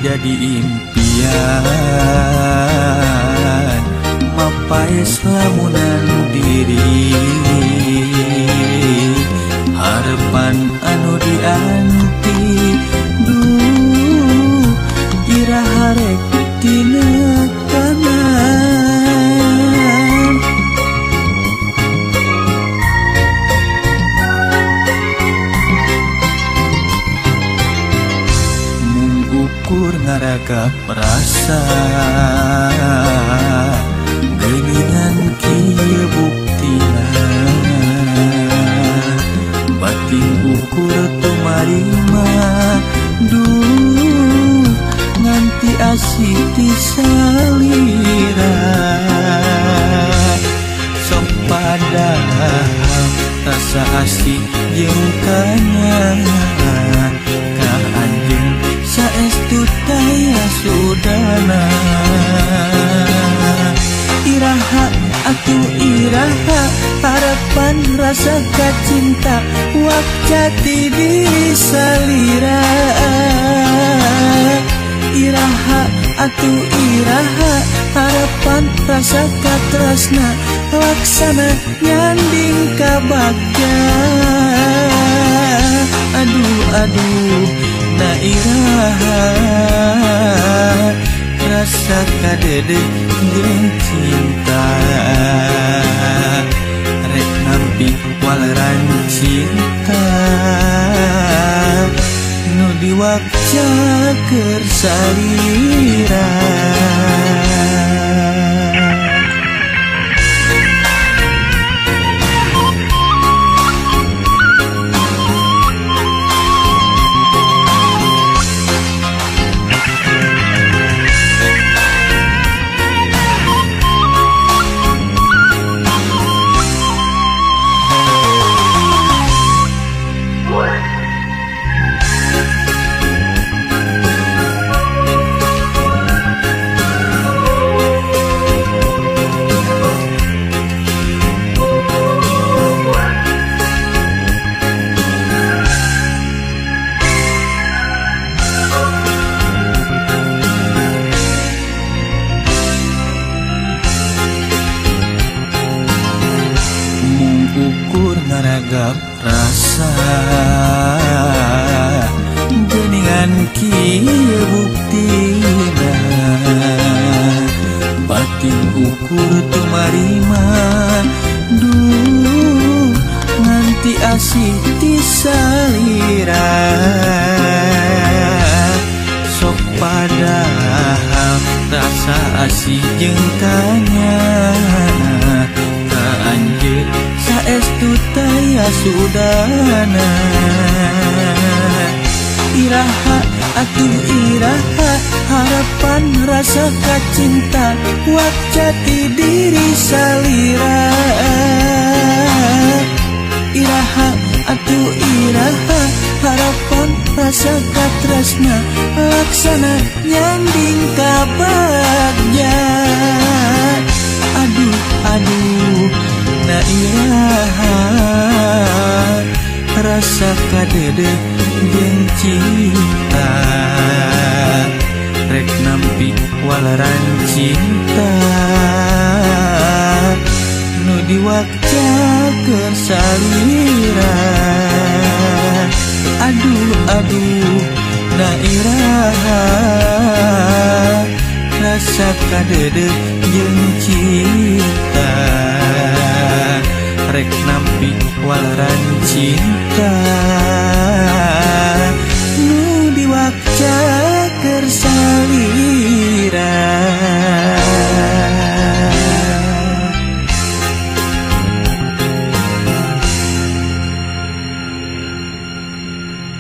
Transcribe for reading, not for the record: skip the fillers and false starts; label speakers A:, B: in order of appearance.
A: jadi impian mapaes lamunan diri harapan anu dianti duh iraha rek tinekanan. Ukur ngaragap rasa geuningan kieu buktina batin ukur tumarima duh nganti asih ti salira sok padahal rasa asih jeung kanyaah ka anjeun saestu taya sudana. Iraha atuh iraha harapan rasa kacinta wak jati diri salira. Iraha atuh iraha harapan rasa katresna laksana nyanding kabagja. Aduh aduh na iraha rasa kadede jeung cinta rek nampi waleran cinta nu diwakca keur salira. Ukur ngaragap rasa geuningan kieu buktina batin ukur tumarima duh nganti asih ti salira sok padahal rasa asih jeung kanyaah ka anjeun saestu taya sudana. Iraha atuh iraha harapan rasa kacinta wak jati diri salira. Iraha atuh iraha harapan rasa katresna laksana nyanding kabagja. Aduh aduh na iraha rasa kadede jeung cinta rek nampi waleran cinta nu diwakca keur salira. Aduh aduh na iraha rasa kadede jeung cinta rek nampi waleran cinta.